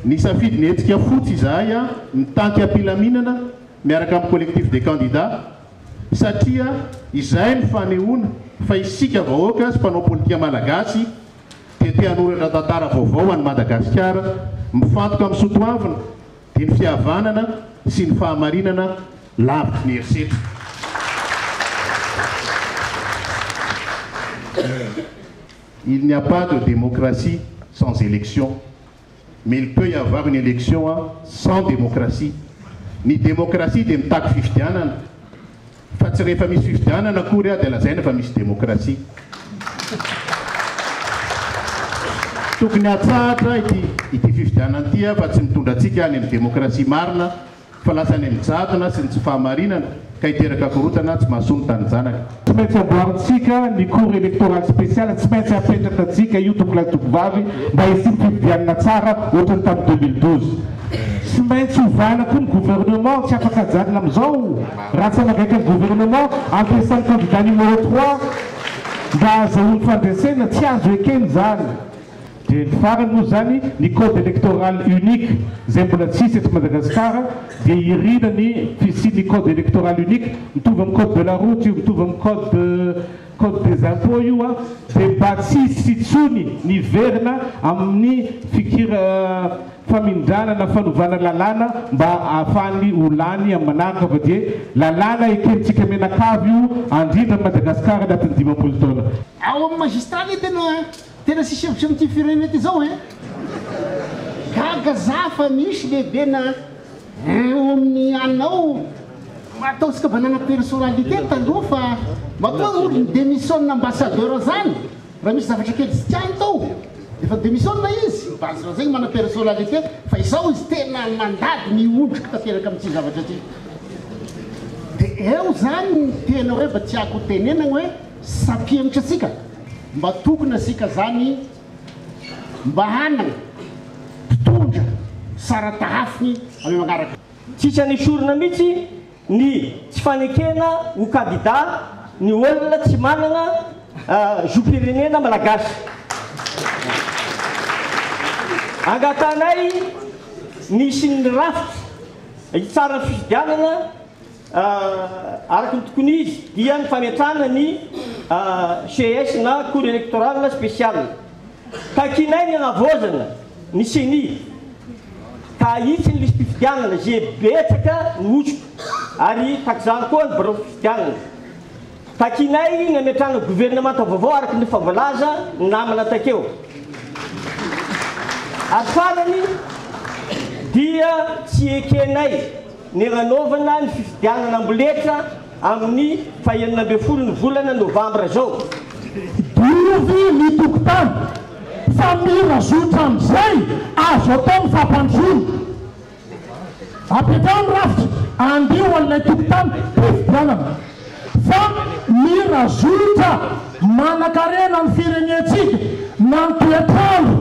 Nisafidy ny hetsika fotsy izahay mitaky am-pilaminana miaraka amin'ny Collectif des candidats satria izay no fanehoana fa isika vahoaka sy mpanao politika malagasy dia te hanoratra tantara vaovao ho an'i Madagasikara mifantoka amin'ny soatoavina dia ny fihavanana sy ny fahamarinana lavitry ny herisetra. Il n'y a pas de démocratie sans élection, mais il peut y avoir une élection sans démocratie. Ny démocratie dia mitaky fifidianana, fa tsy rehefa misy fifidianana akory dia lazaina fa misy démocratie. Tokony hatsahatra ity ity fifidianana ity fa tsy mitondra antsika any amin'ny démocratie marina fa lasa any amin'ny jadona sy ny tsy fahamarinana ka hiteraka korontana tsy mahasoa ny tanin-janaka. Tsy maintsy amboarintsika ny cour électorale spéciale, tsy maintsy apetraka-tsika io tompolahy sy tompovavy mba hisian'ny fifidianana tsara ohatran'ny tamin'ny 2012. Tsy maintsy ovana koa ny gouvernement, tsy afaka ajanona amin'izao raha tsy hanagaika ny gouvernement, ampiasan'ny candidat numéro trois mba hahazahoany fandresena, tsy azo ekena izany. Dia ny farany moa izany ny code électoral unique izay mbola tsisy eto Madagasikara dia irina ny fisian'ny code électoral unique mitovy amin'ny code de la route io, mitovy amin'ny code code des impôts io an, dia mba tsy hisy intsony ny hiverina amin'ny fikira famindrana na fanovana lalàna mba ahafahany ho lany amin'ny manaraka fa dia lalàna ekentsika mianakavy io andrindra an'i Madagasikara anatin'ny 50 taona. Ao amin'ny magistrat anie tena Tena tsisy hevitra amin'ity firenena ity zao hein! Gaga za fa misy lehibe na eo amin'ny anao ataontsika mba nanana personnalité taloha fa matoa olo ni-demissionne ambassadeur zany raha misy zavatra kely tsy tiany tao defa ni-demissionne izy, mba azo lazaigny mana personnalité fa izao izy tena mandady miondriky tanteraka amin'ity zavatra ity de eo zany ny tena hoe mba tiako hotenenagna hoe sapienitra antsika. Mba tokony asika zany mba hanana mpitondra saratahafiny amy magnaraka. Tsisy anesorina mihitsy ny tsy fanekena ho kandida ny olona tsy manana zom-pirenena malagasy. Angatahanay ny hisian'ny rafitra hitsara ny fifidianana Araka ny tokony izy dia ny fametrahana ny ces na Cour Electorale Spéciale. Takianay ny hanavaozana ny ceni ka hahitsy ny lisi-pifidianana izay betsaka ny hosoka ary tahaka izany koa ny birao fifidianana. Takianay ny hametrahana governemanta vaovao araka ny efa voalaza ny namana takeo. Ary farany dia tsy ekenay ny hanaovana ny fifidianana amboletra amin'ny faha-16 ny volana novambra izao. Diovy ny tokotany fa mira zotra amin'izay azo atao ny fampandrosoana. Apetraho ny rafitra, andeha ho an'ilay tokotany pifidianana. Fa mira zotra manankarena ny firenentsika na ny toetr'andro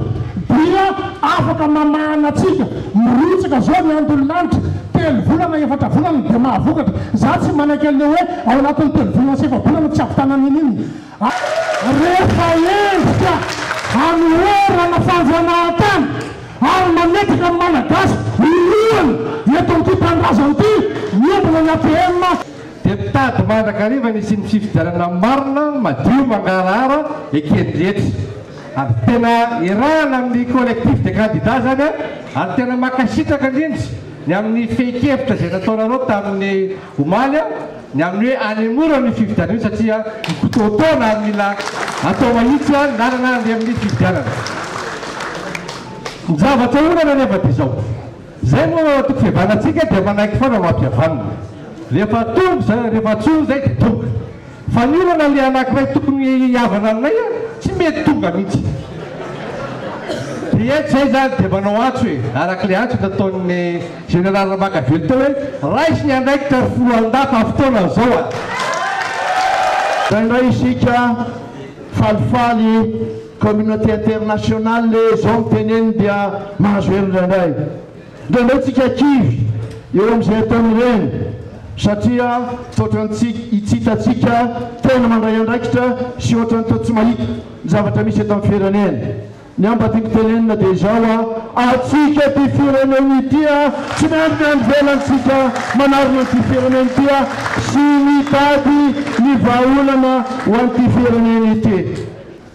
dia afaka mamahana antsika. Mirotsaka zao ny andon'ny lanitra, telo volana, efatra volana dia mahavokatra. Za tsy manaiky an'ilay hoe ao anatin'ny telo volana sy efa-bolana tsy hahavitana n'inon'inona. Rehefa endrika hanoherana fanjanahantany ary mametraka ny Malagasy ho lohany eto amin'ity tanindrazana ity miombona ny APM. Dia mitady mandrakariva ny hisian'ny fifidianana marina, madio, mangarahara, eken'ny rehetra. Ary tena iarahana amin'ny collectif des candidats izany an, ary tena mankasitraka indrindra ny amin'ny fehin-kevitra izay nataonareo tamin'ny omaly an, Ny amin'ny hoe anemorana io fifidianana io satria mikotoatoana ary mila atao mahitsy ny lalana handeha amin'ny fifidianana. Ny zavatra olana anefa dia izao, izay no toko fihavanantsika dia manaiky foana ho ampihavanina. Rehefa tonga izay, rehefa antsoina izay dia tonga. Fa ny olana ilay anankiray tokony hihavana aminay tsy mety tonga mihitsy. Dia eto izay izany dia manao antso e, araka ilay antso nataon'ny Général Ramakavelo teo hoe raiso ny andraikitra ry filohandahy fa fotoana izao a! Indraindray isika falifaly communauté internationale zao no teneniny dia mahazo hery indraindray. Indraindray tsika kivy eo amin'izay ataony ireny satria toa ohatran'ny tsy tsy hitantsika tena mandray andraikitra sy ohatran'ny toa tsy mahita ny zavatra misy eto amin'ny firenena. Ny mba tiako tenenina dia izao a, antsika ity firenena ity a, tsy miandry ny any ivelany tsika manarina an'ity firenena ity a, sy mitady ny vahaolana ho an'ity firenena ity.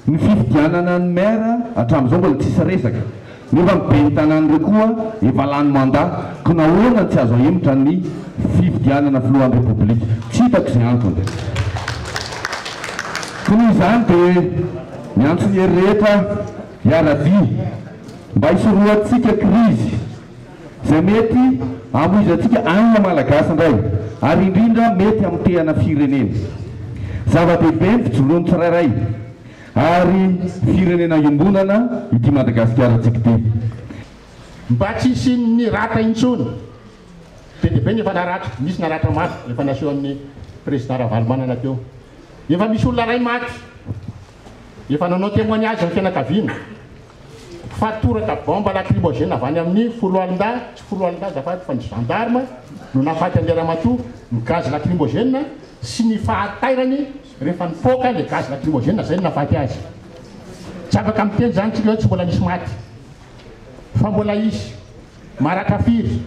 Ny fifidianana ny maire hatramin'izao mbola tsisy resaka, nefa ny ben'ny tanàna ireo koa efa lany mandat, ko nahoana no tsy azo ahemotra ny fifidianana filohan'ny repoblika? Tsy hitako izay antony. Koa noho izany dia miantso ny hery rehetra hiara-dia mba hisorohantsika krizy izay mety hamoizantsika aina Malagasy indray ary indrindra mety hamotehana firenena. Zava-dehibe ny fijoroan'ny tsirairay ary firenena iombonana ity Madagasikarantsika ity. Mba tsy hisian'ny ratra intsony. Be dia be ny efa naratra, nisy naratra mafy efa nasehon'ny Président Ravalomanana teo. Efa misy olona iray maty, efa nanao témoignage ny fianakaviana fa toraka bombe lacrymogène avy any amin'ny foloalindahy, tsy foloalindahy azafady fa ny gendarme no nahafaty an'ilay ramatoa ny gaz lacrymogène sy ny fahatairany rehefa nipoaka ilay gaz lacrymogène izay no nahafaty azy. Tsy afaka miteny izany tsika hoe tsy mbola nisy maty fa mbola hisy. Maratra firy?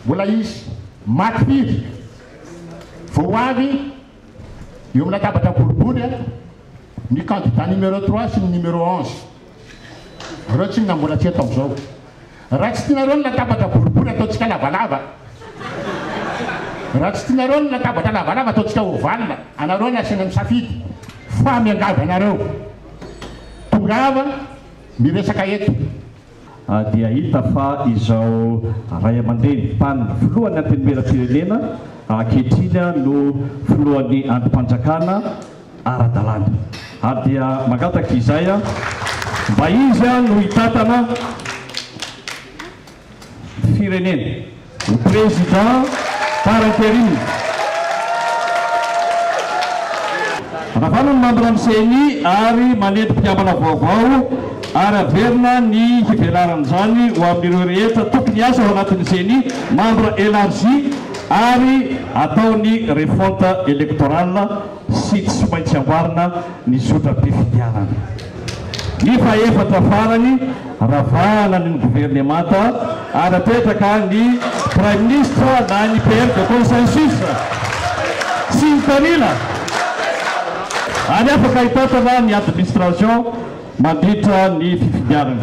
Mbola hisy maty firy vao ho avy eo amin'ny latabatra boribory ny candidat numéro 3 sy ny numéro 11? Ireo tsinona mbola tsy eto amin'izao. Raha tsy tianareo ny latabatra boribory ataontsika lavalava. Raha tsy tianareo ny latabatra lavalava ataontsika ovale. Anareo no asaina misafidy. Fa miangavy anareo. Tongava miresaka eto. Dia hita fa izao ray aman-dreny tany filohan'ny Antenimierampirenena ankehitriny no filohan'ny andrim-panjakana ara-dalàna ary dia mangataka izay mba izy no hitantana firenena ho président par intérim. Ravana ny mambra amin'ny ceni ary manendry mpikambana vaovao ary averina ny hivelaran'izany ho amin'ireo rehetra tokony hiasa ao anatin'ny ceni, membre élargi, ary atao ny refonte électorale sy tsy maintsy amboarina ny zotram-pifidianana. Ny fahefatra farany, ravahana ny governemanta ary apetraka ny Praiminisitra na ny PM de consensus sy ny tanila ary afaka hitantana ny administration mandritra ny fifidianana.